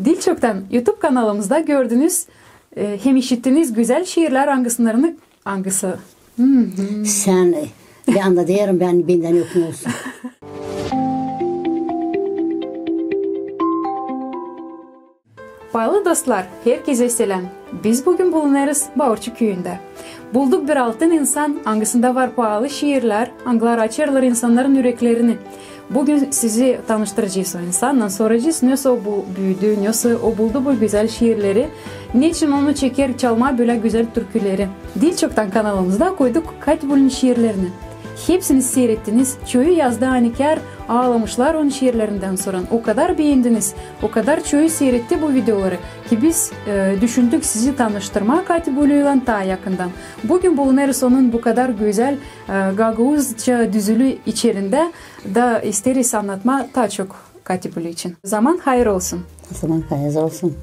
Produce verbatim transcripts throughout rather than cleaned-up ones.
Diil çoktan YouTube kanalımızda gördünüz, e, hem işittiniz gözäl şiirlär, angısınarını, angısı? Hı hı. Sän, e, bän dä deerim, bän, bendän öpüm olsun. Paylı dostlar, herkezä seläm. Biz büün bulunêrız Baurçu küüyündä. Bulduk bir altın insan, angısında var paylı şiirlär, angıları açêrlar insannarın üreklerini. Büün sizi tanıştıracez o insannan, soracez, nesoy o bu-, büüdü, nesoy o buldu bu gözäl şiirleri, neçin onu çeker çalmaa bölä gözäl türküleri. Diil çoktan kanalımızda koyduk Katibulin şiirlerini. Hepsini siirettiniz, çoyu yazdı, ani kär aalamışlar onun şiirlerindän sora. O kadar beendiniz, o kadar çoyu siiretti bu videoları, ki biz, e, düşündük sizi tanıştırmaa Katibulüylän taa yakından. Büün bulunêrız onun bu kadar gözäl, e, gagauzça düzülü içerindä, da isteeriz annatmaa taa çok Katibulü için. Zaman hayır olsun. Zaman hayır olsun.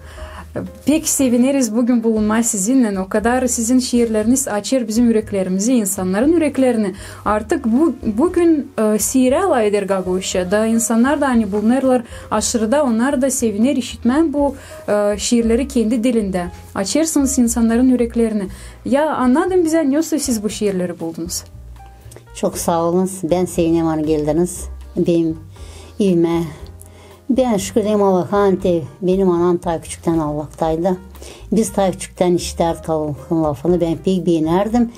Pek sevineriz büün bulunmaa sizinnän. O kadar sizin şiirleriniz açêr bizim üreklerimizi, insannarın üreklerini. Artık bu, büün, e, siirä lafeder gagauzça. Da insannar da, ani bulunêrlar aşırıda, onnar da seviner işitmää bu, e, şiirleri kendi dilindä. Açêrsınız insannarın üreklerini. Ya annadın bizä, nesoy siz bu şiirleri buldunuz? Çok saa olunuz. Bän sevinerim, ani geldiniz benim evimä. Bän şükür ederim Allaha, ani te benim anam taa küçüktän Allahtaydı. Biz taa küçüktän işidärdik Allahın lafını. Bän pek beenärdim.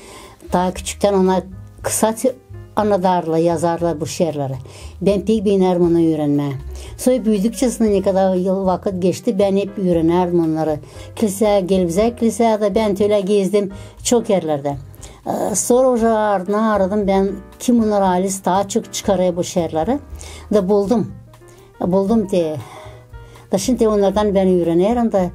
Taa küçüktän onnar kısa te-, annadarlar, yazarlar bu şiirleri. Bän pek beenärdim onu üürenmää. Sora büüdükçesindä, ne kadar yıl, vakıt geçti, bän hep üürenärdim onnarı. Kilseyä, gel bizä kilseyä dä, bän tölä gezdim çok erlerdä. E, sora uje ardına aradım bän, kim onnarı halis taa çok çıkarêr bu şiirleri. Da buldum. Buldum te. Da şindi onnardan bän üürenerim da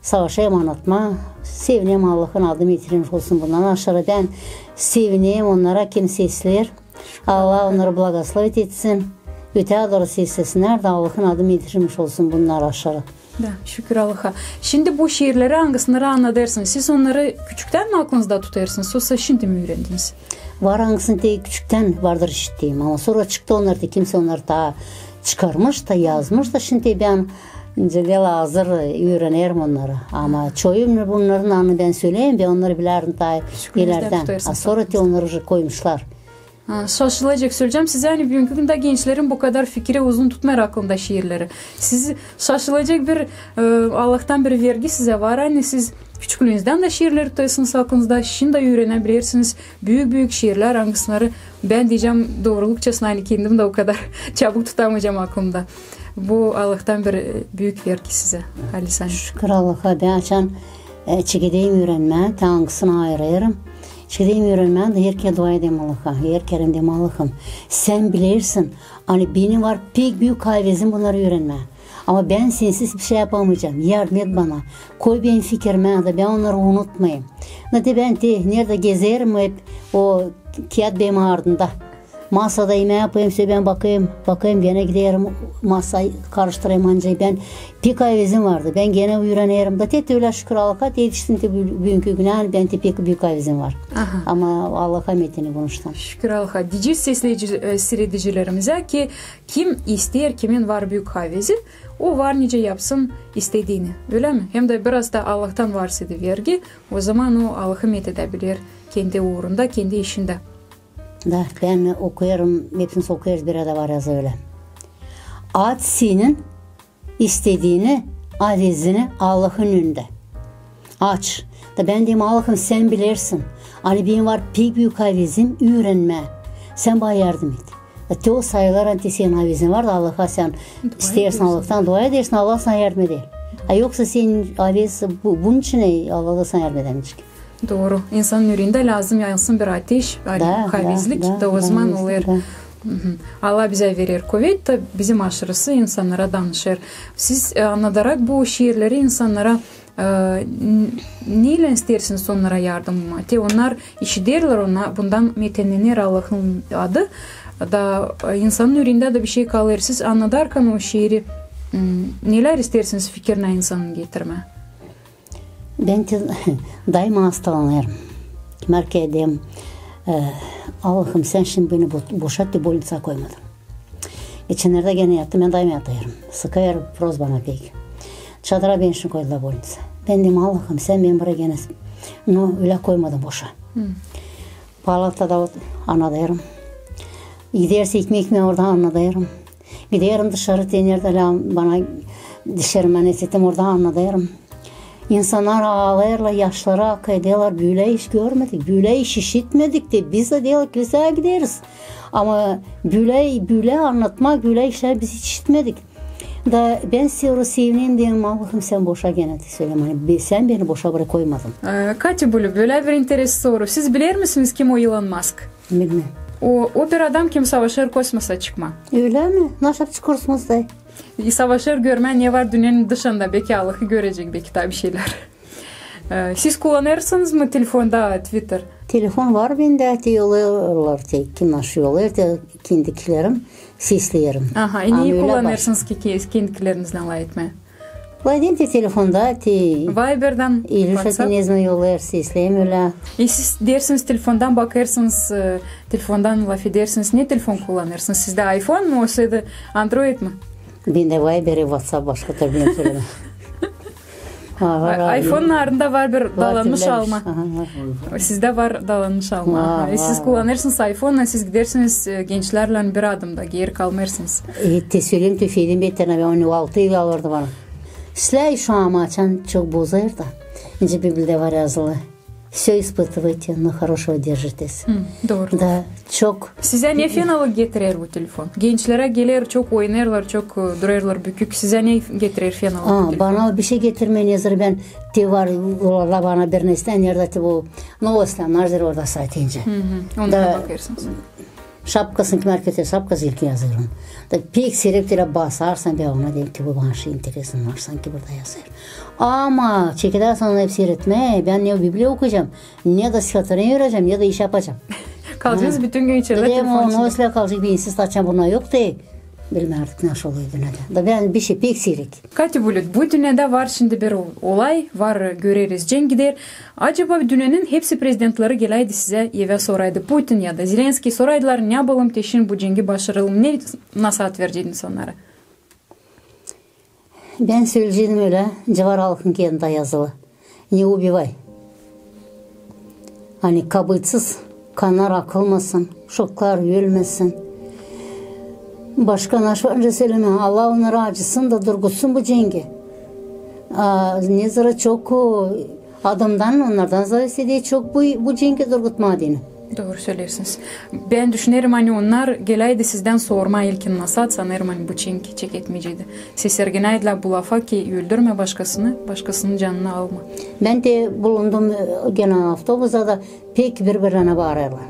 savaşêrım annatmaa. Sevinerim, Allahın adı meterilmiş olsun bundan aşırı. Bän sevinerim onnara, kim sesleer. Allah onnarı blagoslovit etsin. Öteyä dooru seslesinnär da Allahın adı meterilmiş olsun bundan aşırı. Da, şükür Allaha. Şindi bu şiirleri, angısını annadêrsınız, siz onnarı küçüktän mi aklınızda tutêrsınız, yoksa şindi mi üürendiniz? Var angısını te küçüktän vardır işittiim, ama sora çıktı onnar te, kimsey onnarı taa çıkarmış da, yazmış da, şindi bän nicä hazır üürenerim onnarı. Ama çoyu bunnarın, ani bän söleerim, bän onnarı bilärdim taa ilerdän. A sora te onnarı uje koymuşlar. Ha, şaşılacek, söleyecäm sizä, ani büünkü gündä gençlerin bu kadar fikiri uzun tutmêêr aklında şiirleri. Siz şaşılacek bir, e, Allahtan bir vergi sizä var, ani siz küçüklüünüzdän dä şiirleri tutêrsınız aklınızda, şindi dä üürenebilersiniz büük-büük şiirlär, angısınarı bän deyecäm doorulukçasına, ani kendim dä o kadar çabuk tutamayacam aklımda. Bu Allahtan bir, e, büük vergi sizä, Alisa. Şükür Allaha, bän açan, e, çekederim üürenmää, te angısını ayırêrım. Çekederim üürenmää da herkerä dua ederim Allaha, herkerä deerim: Allahım, sän bilersin, ani benim var pek büük havezim bunnarı üürenmää. Ama bän sensiz bişey yapamayacam. Yardım et bana. Koy benim fikirimä da bän onnarı unutmayım. Da te bän te neredä gezerim hep, o kiyat benim ardımda. Masada imää yapêrım, sora bän bakêrım, bakêrım, genä giderim, masa karıştırêrım, ancak bän pek havezim vardı. Bän genä üürenerim. Da te, te ölä şükür Allaha, te etiştim te bü-, büünkü günä, ani bän te pek büük havezim var. Aha. Ama Allaha meterim konuştan. Şükür Allaha. Deyecez sesleyicilä-, e, siiredicilerimizä ki, kim isteer, kimin var büük havezi, o var nicä yapsın istediini, ölä mi? Hem dä biraz da Allahtan varsa da vergi, o zaman o Allahı metedebiler kendi uurunda, kendi işindä. Da, bän okuyêrım, hepsini okuyêrız, bir erdä var yazı ölä: aç senin istediini, havezini Allahın önündä. Aç. Da bän deerim: Allahım, sän bilersin, ani benim var pek büük havezim üürenmää. Sän bana yardım et. Da te o sayılêr, ani te senin havezin var, da Allaha sän isteersin, Allahtan dua edersin, Allah sana yardım eder. A yoksa senin havez bu, bunun için, e, Allah da sana yardım edämeyecek. Dooru. İnsanın üreendä lääzım yansın bir ateş, ani havezlik, da o zaman olêr. Allah bizä verer kuvet, da bizim aşırısı insannara danışêr. Siz, e, annadarak bu şiirleri insannara, e, n-, neylän isteersiniz onnara yardım? Te onnar işiderlär, onnar, bundan metenener Allahın adı. Da, e, insanın üreendä dä bir şey kalêr. Siz annadarkan o şiiri, m, nelär isteersiniz fikirinä insanın getirmää? Bän te dayma hastalanêrım. Märkeyä deerim: e, Allahım, sän şindi beni bo-, boşat, te bolniţa koymadın. Geçennerdä genä yattım, bän dayma yatêrım. Sıkêr prozbamı pek. Çadıra beni şindi koydular bolniţa. Bän deerim, Allahım, sän beni bura genä, no, ölä koymadın boşa. Palatada ot-, annadêrım. Gidersä ekmek, bän orada annadêrım. Giderim dışarı, te neredä lä bana dişlerimi ettim, orada annadêrım. İnsannar aalêêrlar, yaşları akêr, deerlär, bölä iş görmedik, bölä iş işitmedik de, biz dä, deerlär, kilseyä gideriz. Ama bölä, bölä annatmak, bölä işlär biz hiç işitmedik. Da bän sora sevinerim, deerim, Allahım, sän boşa genä te sölemedin. Be-, sän beni boşa bura koymadın. E, Katya Bulü, bölä bir interes soru. Siz biler misiniz, kim o İlon Mask? Bilmeerim. O, o bir adam, kim savaşêr kosmosa çıkmaa. Ölä mi? Nasıl çıkêr kosmosa? E, savaşêr görmää, ne var dünnenin dışında. Beki Allahı görecek, beki taa bir şeylär. E, siz kullanêrsınız mı telefonda Twitter? Telefon var bendä, te yollêêrlar, te, kim nasıl yollêêr, te kendikilerim sesleerim. Aha, e, neyi kullanêrsınız ki, ki, kendikilerinizlän lafetmää? Lafedäm te telefonda, te Viberdan, İlüşa WhatsApp. Te ne zaman yollêêr, sesleerim ölä. E, siz deersiniz, telefondan bakêrsınız, e, telefondan lafedersiniz. Ne telefon kullanêrsınız? Sizdä iPhone mu, osa da Android mu? Bendä Viber, WhatsApp, başka türlü bilmeerim. Ha, var, var. iPhone-un ardında var bir dalanmış alma. Aha, var. Sizdä var dalanmış alma. Var, aha. E, siz var, kullanêrsınız iPhone, siz gidersiniz, e, gençlärlän bir adımda geeri kalmêêrsınız. E, te söleerim, te Fedin Beterna, bän onu altı yıl alırdı bana. Sizlär şu an açan çok bozêr da. İnci Bibliyada var yazılı. Всё испытывайте, но хорошего держитесь. Hı, dooru. Da çok. Sizä ne fenalık getirer bu telefon? Gençlerä geler, çok oynêêrlar, çok, e, durêrlar bükük. Sizä ne getirer fenalık bu telefon? Bana bir şey getirmeer, nezar bän te var, ola bana bir nesnä, neredä te bu, novostiya, nazır orada saytınca. Hı hı. Onu da bakêrsınız. Şapkasını, kim erketler şapkası ilkin yazêrım. Da pek siirek te ölä basarsan, bän ona deerim ki, bu bana şey interesno var, sanki burada yazêr. Ama çekedärsän onu hep siiretmää, bän ne Bibliya okuyacam, ne da stihotvoreniya örecäm, ne da iş yapacam. Kalacan bütün gün içerdä telefon içindä. Deerim, o nasıl kalacek, bän insiz açan buna yok te. Bilmeerim artık nasıl olêr dünnedä. Da bän bir şey pek siirek. Katya Bulü, bu dünnedä var şindi bir olay, var, göreriz, cenk gider. Acaba dünnenin hepsi prezidentleri geläydi sizä evä, soraydı, Putin ya da Zelenskıy, soraydılar, ne yapalım te şindi bu cengi başaralım, ne nasaat verecäydiniz onnara? Bän söleyecäydim ölä, civar halkın kendindä yazılı. Не убивай. Ani kabıtsız kannar akılmasın, uşaklar ölmesin. Başka nasıl var sölemää? Allah onnara acısın da durgutsun bu cengi. A, nezara çok o adamdan, onnardan zavisedi çok bu, bu cengi durgutmaa deyni. Dooru söleersiniz. Bän düşünerim, ani onnar geläydi sizdän sormaa ilkin nasaat, sanêrım, ani bu cenk çeketmeyecäydi. Sesergenäydilär bu lafa ki, öldürmä başkasını, başkasının canını alma. Bän dä bulundum, e, genä avtobusta da pek biri-birinä baarêrlar.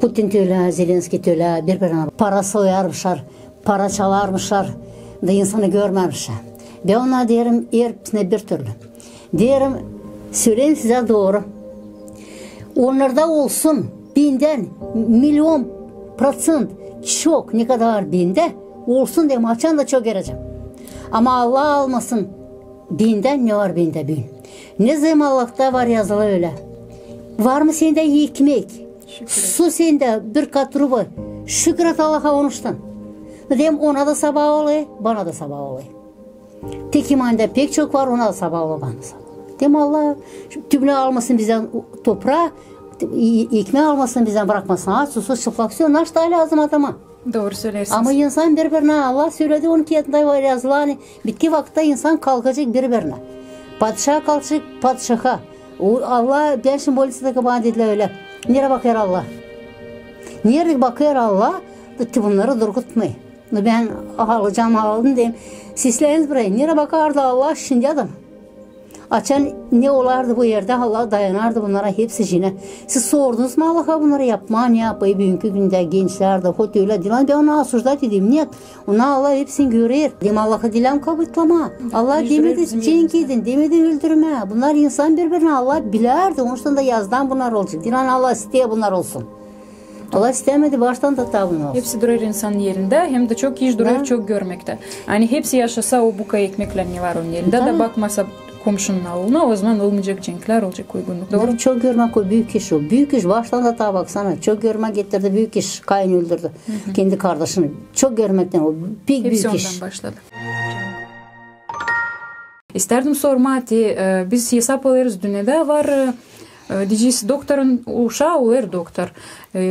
Putin te ölä, Zelenskıy te ölä, biri-birinä para soyarmışlar, para çalarmışlar, da insanı görmärmişlär. Bän ona deerim, herkisinä bir türlü. Deerim, söleyim sizä dooru. Onnarda olsun bendän milyon proţent çok, ne kadar var bendä, olsun deerim, açan da çok görecäm. Ama Allah almasın bendän ne var bendä büün. Ne zaman Allahta var yazılı ölä. Var mı sendä ekmek? Şükür et. Su sendä bir katruba. Şükür et Allaha onuştan. Deerim, ona da sabaa olêr, bana da sabaa olêr. Te kim andä pek çok var, ona da sabaa olêr, bana da sabaa olêr. Deerim, Allah tümünä almasın bizdän topraa, e-, ekmeyi almasın bizdän, brakmasın aç, susuz, çıplak, всё, na şta lääzım adama. Dooru söleersiniz. Ama insan biri-birinä, Allah söledi, onun kendindä var yazılı, ani bitki vakıtta insan kalkacek biri-birinä. Padişa kalkacek padişaha. O, Allah, bän şindi bolniţada, bana dedilär ölä. Neredä bakêr Allah? Neredä bakêr Allah, da te bunnarı durgutmêêr. Bän alacam, aldım deerim. Sesläniz burayı. Neredä bakardı Allah şindi adam? Açan ne olardı bu erdä, Allah dayanardı bunnara hepsicinä. Siz sordunuz mu Allaha bunnarı yapmaa, ne yapêr büünkü gündä gençlär dä, hot ölä diil. Bän onu osujdat ederim. Нет, onu Allah hepsini görer. Deerim, Allahı diil kabıtlamaa. Allah demedi cenk edin, demedi öldürmää. Bunnar insan biri-birinä, Allah bilärdi. Onuştan da yazdan bunnar olacek. Diil Allah isteer bunnar olsun. Allah istämedi baştan da taa bunnar olsun. Hepsi durêr insanın elindä, hem dä çok iş durêr çok görmektä. Ani hepsi yaşasa o buka ekmeklän, ne var onun elindä, da bakmasa komşunun alına, ozaman olmayacek cenklär, olacek uygunnuk. Dooru. Çok görmäk o büük iş o. Büük iş, baştan da taa baksana. Çok görmäk getirdi büük iş. Kain öldürdü kendi kardaşını. Çok görmäktän o pek büük iş. Hepsi ondan başladı. İstärdim sormaa, te, e, biz esap alêrız, dünnedä var, e, e, deyecez, doktorun uşaa olêr doktor. E,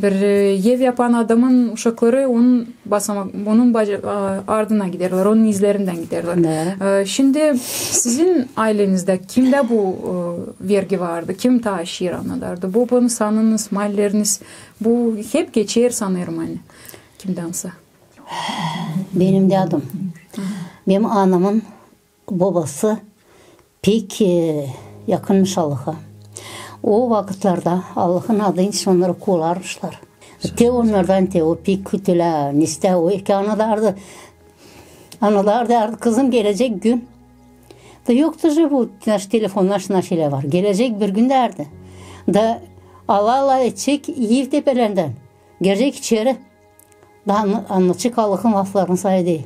bir, e, ev yapan adamın uşakları onun basamak, onun baca-, a, ardına giderlär, onun izlerindän giderlär. Dooru. E, şindi sizin aylenizdä kimdä bu, e, vergi vardı? Kim taaşıyır, annadardı? Bobanız, ananız, maalileriniz? Bu hep geçer, sanêrım, ani kimdänsä. Benim dädum. Benim anamın bobası pek, e, yakınmış Allaha. O vakıtlarda Allahın adınca onnarı kovarmışlar. Te onnardan te o pek kütülä, nestää o eki annadardı. Annadardı, kızım, gelecek gün. Da yoktu je bu, naş telefonnar, naş şeylär var. Gelecek bir gün därdi. Da ala-ala edecek ev tepelerdän. Gelecek içeri. Da anna-, annaçık Allahın laflarını saydı.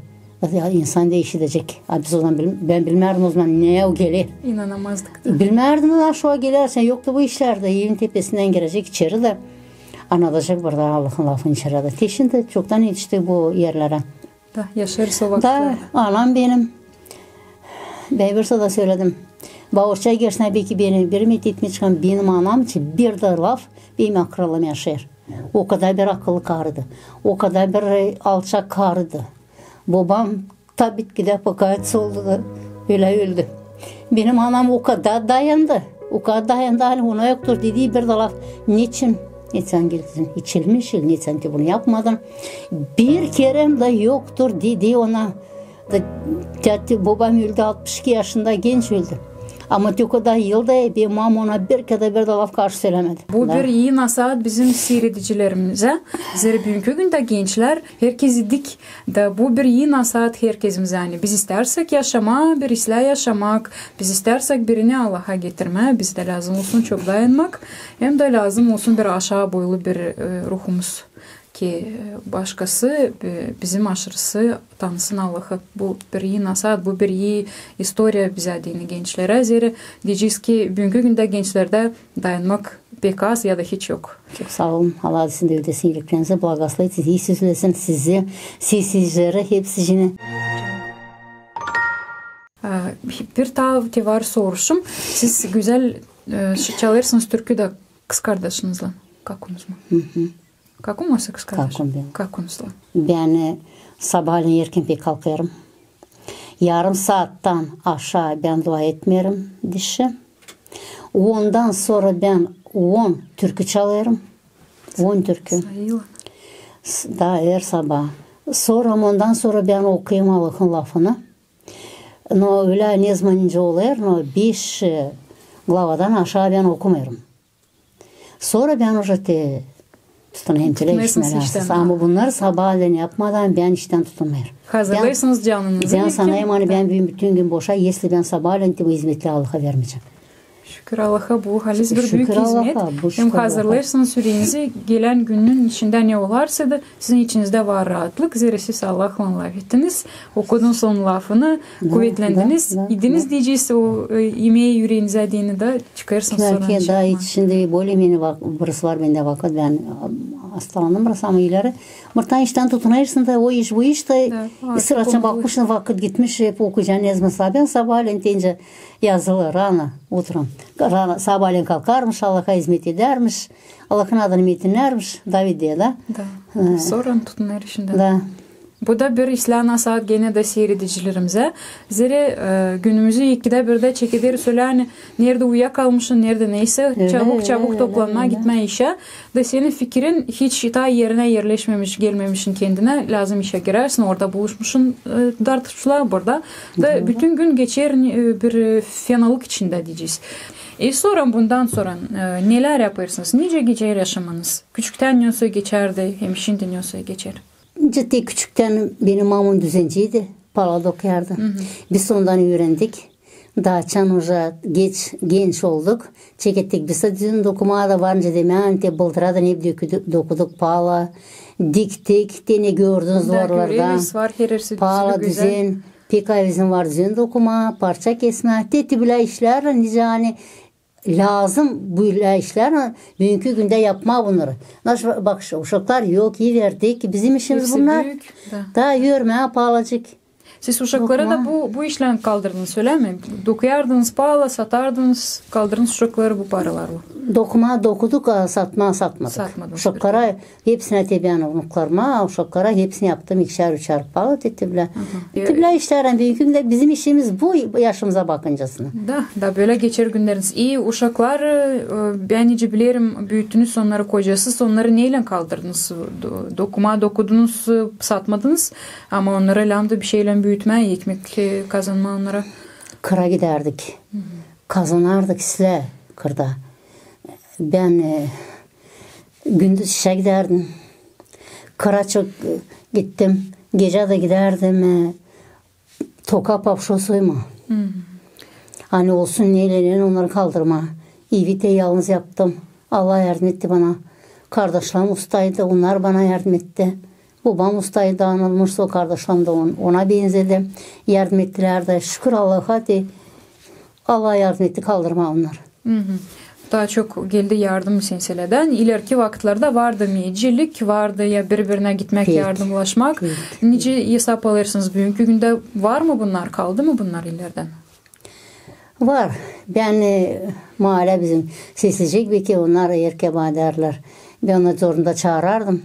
Ya, insan da işidecek. A biz o zaman bil-, bän bilmärdim o zaman, ne o geler. İnanamazdık da. Bilmärdim, naşey o geler. Sän yoktu bu işlerdä. Evin tepesindän girecek içeri dä annadacek burada Allahın lafını içeri dä. Te şindi çoktan etiştik bu erlerä. Da, yaşêêrız o vakıtlarda. Da, anam benim. Bän bir sırada söledim. Bauçça geçsin, beki benim, benim etmeyecäm, benim anam için bir dä laf, benim akralarım yaşêêr. O kadar bir akıllı karıydı. O kadar bir, e, alçak karıydı. Bobam ta bitkidä pokayıtsa oldu da ölä öldü. Benim anam o kadar dayandı. O kadar dayandı, ani ona yoktur dediyi bir dä laf. Neçin? Neçin geldin? İçilmiş, neçin te bunu yapmadın? Bir kerä dä yoktur dedi ona. Da, te, te, bobam öldü, altmış iki yaşında genç öldü. Ama te o kadar yılda benim anam ona bir kerä dä bir dä laf karşı sölämedi. Bu bir ii nasaat bizim siiredicilerimizä. Zerä büünkü gündä gençlär herkezi dik. Da bu bir ii nasaat herkezimizä, ani biz istärsäk yaşamaa, bir islää yaşamak, biz istärsäk birini Allaha getirmää, bizdä lääzım olsun çok dayanmak, hem dä lääzım olsun bir aşaa boylu bir, e, ruhumuz. Ki, e, başkası, e, bizim aşırısı tanısın Allahı. Bu bir ii nasaat, bu bir ii istoriya bizä deyni, gençlerä. Zerä deyecez ki, büünkü gündä gençlerdä dayanmak pek az ya da hiç yok. Çok saa olun. Allah sizin dä ödesin iiliklerinizi, blagoslovit sizi, ii sözlesin sizi, sesizleri, hepsicini. E, bir taa te var soruşum. Siz gözäl, e, ş-, çalêrsınız türkü dä kızkardaşınızlan. Kakunuzlan? Hı hı. Kakun varsa kızkardaş? Kakun benim. Kakunuzlan. Bän, e, sabaalän erken pek kalkêrım. Yarım saattan aşaa bän dua etmeerim dişä. Ondan sora bän on türkü çalêrım. On türkü. Sayılı. S-, da, er sabaa. Sora, ondan sora bän okuyêrım Allahın lafını. No ölä ne zaman nicä olêr, no beş, e, glavadan aşaa bän okumêêrım. Sora bän uje te tutunêrım işimä. Ama bunnarı sabaalän yapmadan bän iştän tutunmêêrım. Hazırlêêrsınız canınızı. Bän sanêrım, ani bän büün bütün gün boşa, если bän sabaalän te bu izmeti Allaha vermeyecäm. Şükür Allaha, bu halizdä bir büük izmet. Hem hazırlêêrsınız üreenizi, gelän günün içindä ne olarsa da sizin içinizdä var raatlık, zerä siz Allahlan lafettiniz, okudunuz onun lafını, kuvetlendiniz, idiniz deyecez o, e, imeyi üreenizä deyni dä çıkêrsınız sora. Belki taa hiç, şindi bolemenä vak-, biraz var bendä vakıt, bän, am, hastalandım biraz, ama ileri. Mırttan iştän tutunêrsın da, o iş, bu iş da, sıradan bakmışsın, vakıt gitmiş, hep okuyacan ne zaman sabaalän, sabaalän te nicä yazılı, rano, утром. Rano, sabaalän kalkarmış, Allaha izmet edärmiş, Allahın adını metinärmiş, David diye da. Da. Sora tutunêr işindä. Da. Bu da bir islää nasaat genä dä siiredicilerimizä. Zerä, e, günümüzü ikidä birdä çekeder, sölä, ani neredä uyakalmışın, neredä neysä, çabuk-çabuk toplanmaa, gitmää işä. Da senin fikirin hiç taa erinä erleşmemiş, gelmemişin kendinä, lääzım işä girersin, orada buluşmuşsun, e, dartıçılar burada. Da bütün gün geçer, e, bir, e, fenalık içindä deyecez. E, sora, bundan sora, e, nelär yapêrsınız? Nicä geçer yaşamanız? Küçüktän nesoy geçärdi, hem şindi nesoy geçer? Nicä te küçüktän benim mamam düzenciydi, Palada okuyardı. Biz ondan üürendik. Da açan uje geç, genç olduk, çekettik biz dä düzen dokumaa da, var nicä demää, ani te bıldıradan hep dokuduk, dokuduk pala, diktik, te ne gördünüz duvarlarda. Pala, düzen, pek bizim var düzen dokumaa, parça kesmää, te, te bölä işlär, nicä ani lääzım bölä işlär, büünkü gündä yapmaa bunnarı. Naş, bak, uşaklar yok, iverdik, bizim işimiz bunnar. Da örmää palacık. Siz uşakları da bu, bu işlän kaldırdınız, ölä mi? Dokuyardınız paala, satardınız, kaldırdınız uşakları bu paralarlan. Dokumaa dokuduk, a satmaa satmadık. Satmadınız. Uşaklara hepsinä te bän, unuklarıma, uşaklara hepsini yaptım, ikişär, üçär paala te bilä. Te bilä işlär, büünkü gündä bizim işimiz bu, yaşımıza bakıncasına. Da, da bölä geçer günneriniz. İi, uşakları, e, bän nicä bilerim, büüttünüz onnarı, kocasız, onnarı neylän kaldırdınız? Do-, dokumaa dokudunuz, e, satmadınız, ama onnarı lääzımdı bişeylän büütmää, ekmek, e, kazanmaa onnara. Kıra gidärdik. Kazanardık islää kırda. Bän, e, gündüz işä gidärdim. Kıra çok, e, gittim. Gecä dä gidärdim, e, toka papşo soymaa. Ani olsun neylän, neylän onnarı kaldırmaa. Evi te yalnız yaptım. Allah yardım etti bana. Kardaşlarım ustaydı, onnar bana yardım etti. Bobam ustaydı, anılmış o kardaşlarım da on-, ona benzedi. Yardım ettilär dä. Şükür Allaha te, Allah yardım etti kaldırmaa onnarı. Taa çok geldi yardım senseleedän. İlerki vakıtlarda vardı meyilcilik, vardı ya biri-birinä gitmäk, yardımlaşmak. Nicä esap alêrsınız, büünkü gündä var mı bunnar, kaldı mı bunnar illerdän? Var. Bän, e, maalä bizim seslecek, beki onnar erkän bana deerlär. Bän onnarı zorunda çaarardım.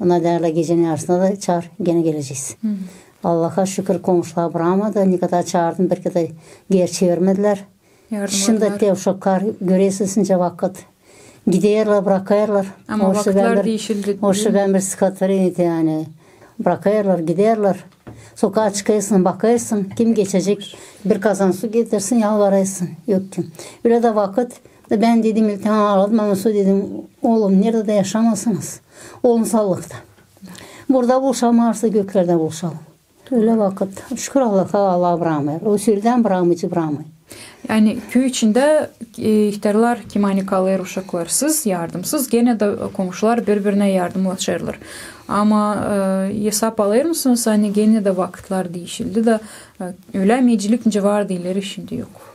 Ona deerlär, gecenin yarısında da çaar, genä gelecez. Allaha şükür, komşular brakmadı. Nikadar çaardım, bir kerä geeri çevirmedilär. Şindi te uşaklar, görersiniz, nicä vakıt. Giderlär, brakêrlar. Ama vakıtlar diişildi. O şu bän bir sıkıntı, ani brakêrlar, giderlär. Sokaa çıkêrsın, bakêrsın, kim geçecek, bir kazan su getirsin, yalvarêrsın. Yok kim. Ölä dä vakıt, da bän dedim, ilk defa aaladım, ama su dedim, oolum, neredä dä yaşamasınız, olun saallıkta. Burada buluşamêêrsız, göklerdä buluşalım. Ölä vakıt. Şükür Allaha, Allah brakmêêr. O sürüdän brakmayacek, brakmêêr. Yani köy içindä, e, ihtärlar, kim ani kalêr uşaklarsız, yardımsız, genä dä komşular biri-birinä yardımlaşêrlar. Ama, e, esap alêr mısınız, ani genä dä vakıtlar diişildi da, e, ölä meyilcilik nicä vardı ileri, şindi yok.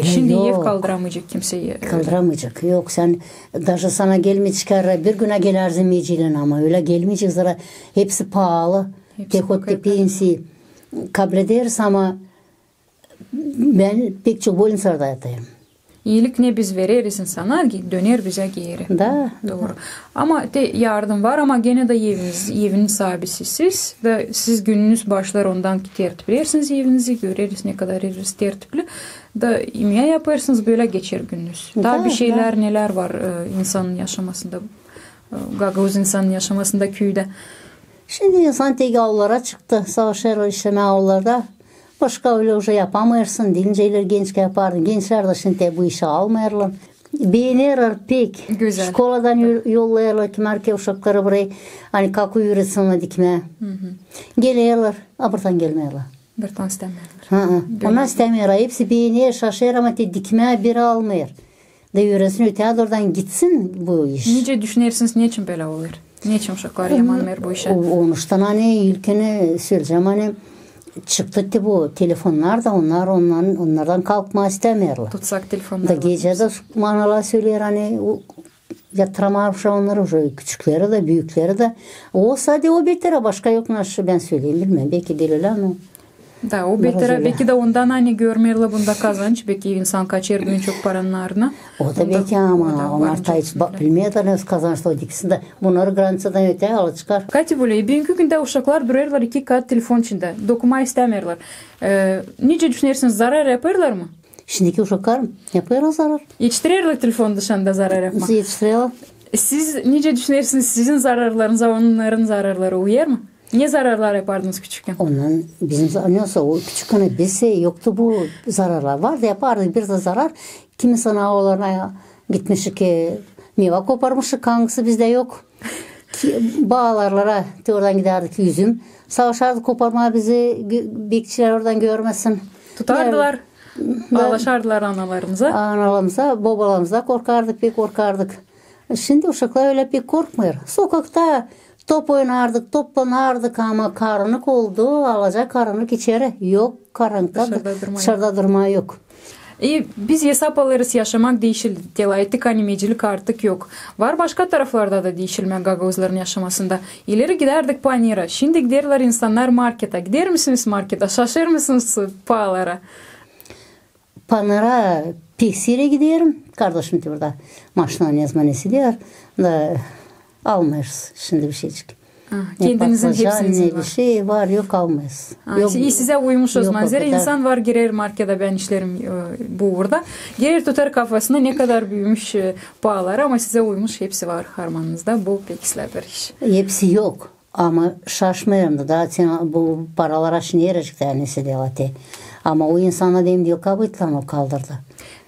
Şindi ev kaldıramayacek kimsey. Kaldıramayacek. Yok, sän, daje sana gelmeyecek, bir günä gelärsän meyilciliin, ama ölä gelmeyecek, zerä hepsi paalı. Te hot te pensiya kablederiz, ama bän pek çok bolniţalarda yatêrım. İilik ne biz vereriz insana, döner bizä geeri. Da. Dooru. Ama te yardım var, ama genä dä eviniz, evin saabisi siz. Da siz gününüz başlêêr ondan ki tertipleersiniz evinizi, göreriz, ne kadar eviniz tertipli. Da imää yapêrsınız, bölä geçer gününüz. Da, taa bir şeylär, nelär var, e, insanın yaşamasında, e, gagauz insanın yaşamasında küüdä. Şindi insan tek aullara çıktı, savaşêrlar işlemää aullarda. Başka ölä uje yapamêêrsın, diil nicä ileri gençkän yapardın. Gençlär dä şindi bu işi almêêrlar. Beenerlär pek. Gözäl. Şkoladan yo-, yollêêrlar, kimär ki uşakları burayı, ani kaku üüretsin ona dikmää. Gelerlär, a buradan gelmeerlär. Buradan istämeerlär. Hı-hı. Onnar istämeer, hepsi beener, şaşêr, ama te dikmää biri almêêr. Da üürensin, ötää doorudan gitsin bu iş. Nicä düşünersiniz, neçin bölä olêr? Neçin uşaklar yamanmêêr bu işä? O, onuştan, ani ilkin söleyecäm, ani çıktı te bu telefonnar da, onnar ondan, onnardan kalkmaa istämeerlär. Tutsak telefonnar. Da gecä dä manalar söleer, ani o, yatıramêêr uşaa onnarı, uje küçükleri dä, büükleri dä. O sade o beterä, başka yok, naşı bän söleyim, bilmeerim, beki diil ölä, ama Da, o beterä, beki dä ondan, ani görmeerlär bunda kazanç, beki insan kaçêr gün çok paranın aarına. O da beki, ama onnar taa hiç bilmeerlär, ne kazanç o diksin da. Bunnarı graniţadan ötää alêr, çıkar. Kati bölä, büünkü gündä uşaklar dürerlär iki kat telefon içindä, dokumaa istämeerlär. E, nicä düşünersiniz, zarar yapêrlar mı? Şindiki uşaklar yapêrlar zarar. Etiştirerlär telefon dışında zarar yapmaa? Etiştirerlär. Siz nicä düşünersiniz, sizin zararlarınıza onnarın zararları uyêr mı? Ne zararlar yapardınız küçükkän? Ondan bizim za-, ne olsa, o küçükkän bizä yoktu bu zararlar. Vardı, yapardık bir dä zarar. Kimisinin aullarına gitmişik, e, meyva koparmışık, angısı bizdä yok. Ki, baalarlara, te oradan gidärdik üzüm. Savaşardı koparmaa bizi gö-, bekçilär oradan görmesin. Tutardılar, baalaşardılar analarınıza. Analarımıza, bobalarımıza korkardık, pek korkardık. Şindi uşaklar ölä pek korkmêêr. Sokakta top oynardık, toplanardık, ama karannık oldu, alaca karannık içeri. Yok, karannıkta dışarda durmaa yok. E, biz esap alêrız, yaşamak diişildi. Te lafettik, ani emeklilik artık yok. Var başka taraflarda da diişilmä gagauzların yaşamasında. İleri gidärdik Panera. Şindi giderlär insannar marketa. Gider misiniz marketa? Şaşêr mısınız paalara? Panera pek sere giderim. Kardaşım te burada maşina ne zaman ne seder. Da almêêrız şindi bişeycik. Ne kendinizin patlıcan, hepsiniz ne var? Bişey var, yok, almêêrız. Yok, sizä uymuş o zaman. Zerä insan var, girer marketa, bän işlerim e, bu uurda. Girer, tutar kafasına, ne kadar büümüş e, paaları, ama sizä uymuş, hepsi var harmanınızda. Bu pek islää bir iş. Hepsi yok. Ama şaşmêêrım da, da bu paralara şindi nerecik dä ne seder te. Ama o insana deyim diil, kabıtlan o kaldırdı.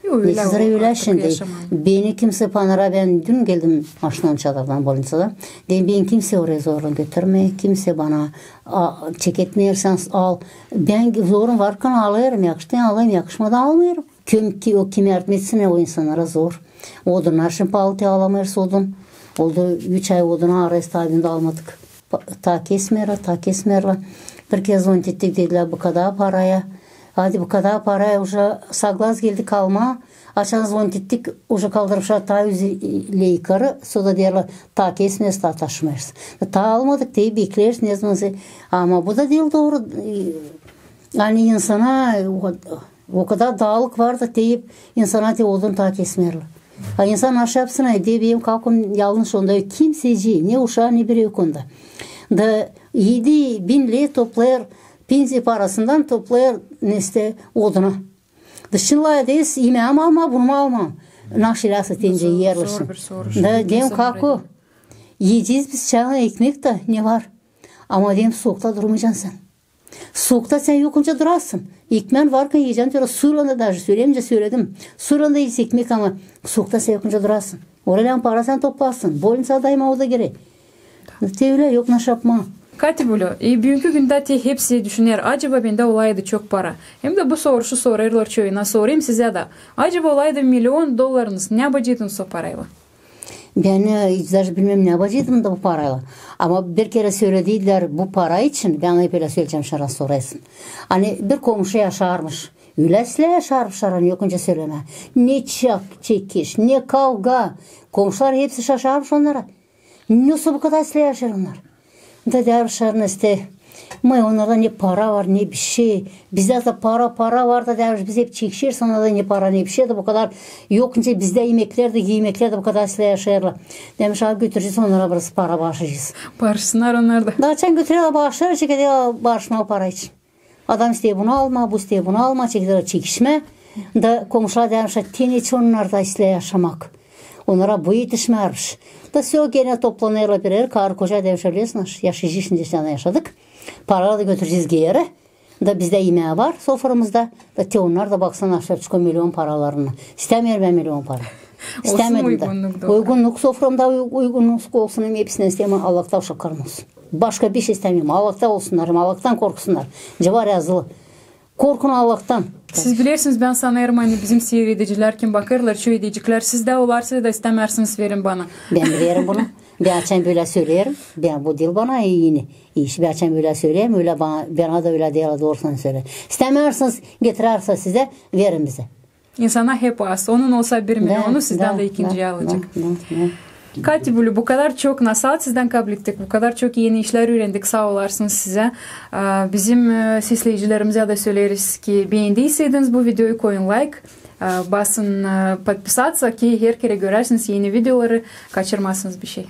Yok, ölä o artık yaşamaa. Beni kimsä Panera, bän dün geldim maşinanın Çadırdan, bolniţadan. Deyim, beni kimsä oraya zorlan götürmeer, kimsä bana çeketmeer, sän al. Bän zorun varkan alêrım, yakıştı alêrım, yakışmadı almêêrım. Kim ki, o kim yardım etsin, o insannara zor. Odunnar şindi paalı, te alamêêrız odun. Oldu üç ay odunu arêêrız, taa bugün dä almadık. Taa kesmeerlär, taa kesmeerlär. Bir kerä zvonit ettik, dedilär, bu kadar paraya. Hadi, bu kadar paraya, uje saglas geldik almaa. Açan zvonit ettik, uje kaldırmışlar taa üzülä yukarı. Sora deerlär, taa kesmeeriz, taa taşımêêrız. Taa almadık, te bekleeriz, ne zaman. Ama bu da diil dooru. Ani insana o kadar daalık var da deyip, insana te odun taa kesmeerlär. A insan aşapsın, deyim, benim kakum yalnız onda yok kimsecii, ne uşaa, ne biri yok onda. Da edi bin ley toplêêr, pensiya parasından toplêêr, neştä, oduna. Da şindi lafederiz, imää mi almaa, bunu mu almaa? Naşılasa tencä erleşsin. Da deyim, kaku, iyecez biz çaylan ekmek da, ne var. Ama deyim, suukta durmaycan sän. Suukta sän yokunca durasın. Ekmän varkan iyecän, diyor, suylan da, daje sölemeycä söledim. Suylan da iyecez ekmek, ama suukta sän yokunca durasın. Oraylan para sän toplasın. Bolniţa dayma o da girä. Te ölä, yok naşapmaa. Kati bulyo, e, büünkü gündä te hepsi düşüner, acaba bendä olaydı çok para. Hem dä bu soruşu sorêrlar çoyuna, sorayım sizä dä. Acaba olaydı milion dollarınız, ne yapacaydınız o paraylan? Bän e, hiç daje bilmeerim, ne yapacaydım da bu paraylan. Ama bir kerä söledilär bu para için, bän hep ölä söleyecäm, şindi sorêrsın. Ani bir komşu yaşarmış. Ölä islää yaşarmışlar, ani yokunca sölemää. Ne çek-, çekiş, ne kavga. Komşular hepsi şaşarmış onnara. Nesoy bu kadar islää yaşêêr onnar. Da deermişlär, neştä, mı, onnarda ne para var, ne bişey. Bizdä dä para, para var da, deermiş, biz hep çekişeriz, onnarda ne para, ne bişey da bu kadar yokunca bizdä imekler dä, giymeklär dä bu kadar islää yaşêêrlar. Deermiş, a götürecez onnara biraz para, baaşlayacez. Barışsınnar onnar da. Da açan götürerlär, baaşlêêr, çekeder baaşlamaa para için. Adam isteer bunu almaa, bu isteer bunu almaa, çekeder çekişmää. Da komşular deermişlär, te neçin onnarda islää yaşamak. Onnara bu etişmärmiş. Da sora genä toplanêrlar bir erä, karı-koca, deermişlär, bilersin, yaşayacez şindi, şindi yaşadık. Paraları da götürecez geeri. Da bizdä imää var soframızda. Da te onnar da baksın, aşağı çıkıyor milion paralarını. İstämeerim bän milion para. İstämedim dä. Uygunnuk soframda uy-, uygunnuk olsun, hem hepsindän isteerim Allahtan uşaklarım olsun. Başka bir şey istämeerim. Allahtan olsunnar, hem Allahtan korksunnar. Civar yazılı. Korkun Allahtan. Siz bilersiniz, bän sanêrım, ani bizim siiredicilär, kim bakêrlar, çoyu deyeceklär, siz dä olarsa da istämärsiniz verin bana. Bän bilerim bunu. Bän açan bölä söleerim. Bän, bu diil bana eni iş. Bän açan bölä söleerim, ölä bana, bana da ölä deerlär, doorusunu söle. İstämärsiniz, getirersa sizä, verin bizä. İnsana hep az. Onun olsa bir milionu, sizdän dä ikinciyi alacek. Kati bulyo, bu kadar çok nasaat sizdän kablettik, bu kadar çok eni işlär üürendik, saa olarsınız sizä. A, bizim e, sesleyicilerimizä dä söleeriz ki, beendiyseydiniz bu videoyu, koyun layk, a, basın e, podpisatsa, ki her kerä görärsiniz eni videoları, kaçırmazsınız bir şey.